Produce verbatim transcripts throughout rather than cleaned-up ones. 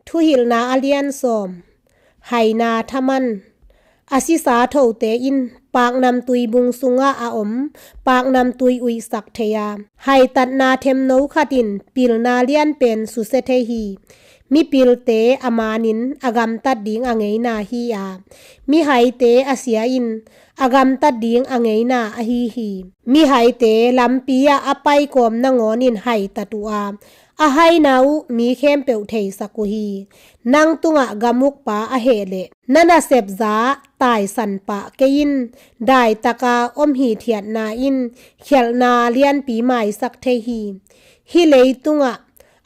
Thuhilhna a lian sawm. Haina thaman. A sisa thote in paknamtui bung sungah a om paknamtui uihsak thei a, haitatna themno khat in pilna lianpen susia thei hi. Mipilte a manin a gamtat ding a ngeina hi a, mihaite a sia in a gamtat ding a ngeina ahi hi. Mihaite lampi ah a paikawm nangawn in haitat uh a, a haina uh mi khempeuh theisak uh hi. Nang tungah gamukpa a heh leh na nasepza taisan pah kei in. Daitaka om hithiatna in khialhna lianpi maisak thei hi. Hih leitungah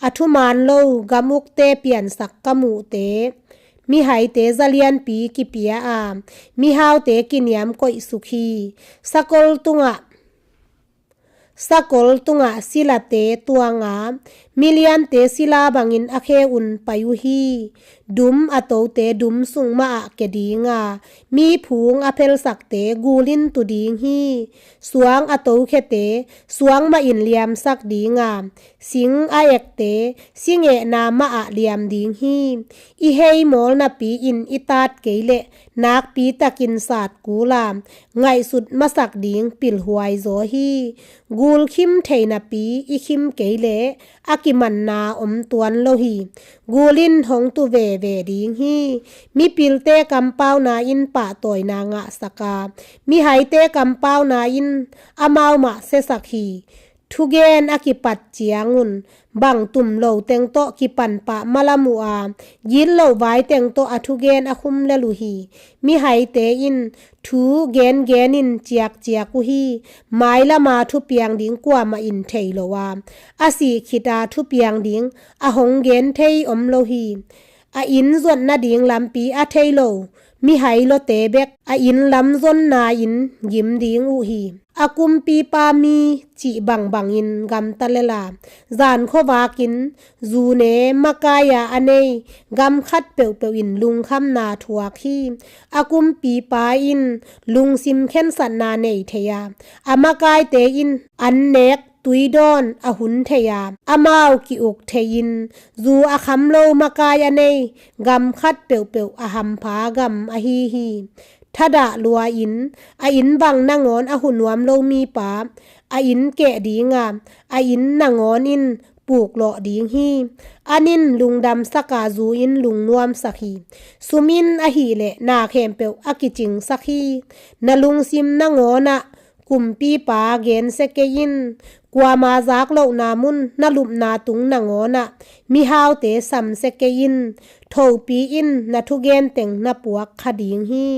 a thuman lo gamukte piansak ka muhte, mihaite za lianpi kipia a, mihaute kiniam koihsuk hi. Sakol tungah sakol tungah silate tuanga, miliante sila bangin a khe un pai uh hi. Dum a tote dum sung mahah ke dinga, mi phung a phelsakte gulin tu ding hi. Suang a tokhete suang mahin liamsak dinga, sing a ekte singehna mahah liam ding hi. I heimawl napi-in i tat kei leh nakpitakin sat kul a, ngaihsut masak ding pilhuai zaw hi. Gulkhim thei napi i khim kei leh a kimanna om tuan lo hi. Gul in hong tu veve ding hi. Mipilte kampauna in pahtawina ngahsak a, mihaite kampauna in amau mah siasak hi. Thugen a kipat ciangun bang tum lo teng tawh kipan pah malam uh a, gitloh vai teng tawh a thugen a khum lel uh hi. Mihaite in thu gengen in ciakciak uh hi. Mailama thupiang ding kuamah in thei lo a, a sih khita thupiang ding a hong gen thei om lo hi. A inn zuat nading lampi a thei lo mihai lawte bek a inn lam zonna in gim ding uh hi. A kumpipa mi cih bangbangin gamta lel a, zan khuavakin zu ne makai-a a nei gam khat peuhpeuh in lungkhamna thuak hi. A kumpipa in lungsim khensatna nei thei a, a makaite in an nek tuidawn a hun thei a, amau ki-uk thei-in zu a kham lo makai a nei gam khat peuhpeuh a hampha gam ahi hi. Thadah lua-in a inn bang nangawn a hu nuam lo mipa a inn keh dinga, a inn nangawn in puklawh ding hi. An in lungdamsak a, zu in lungnuamsak hi. Sum in ahih leh na khempeuh a kicingsak hi. Na lungsim nangawnah kumpipa gensia kei in. Kuama zak lohna mun na lupna tung nangawnah mihaute samsia kei in. Thopi in na thugen teng na puak kha ding hi.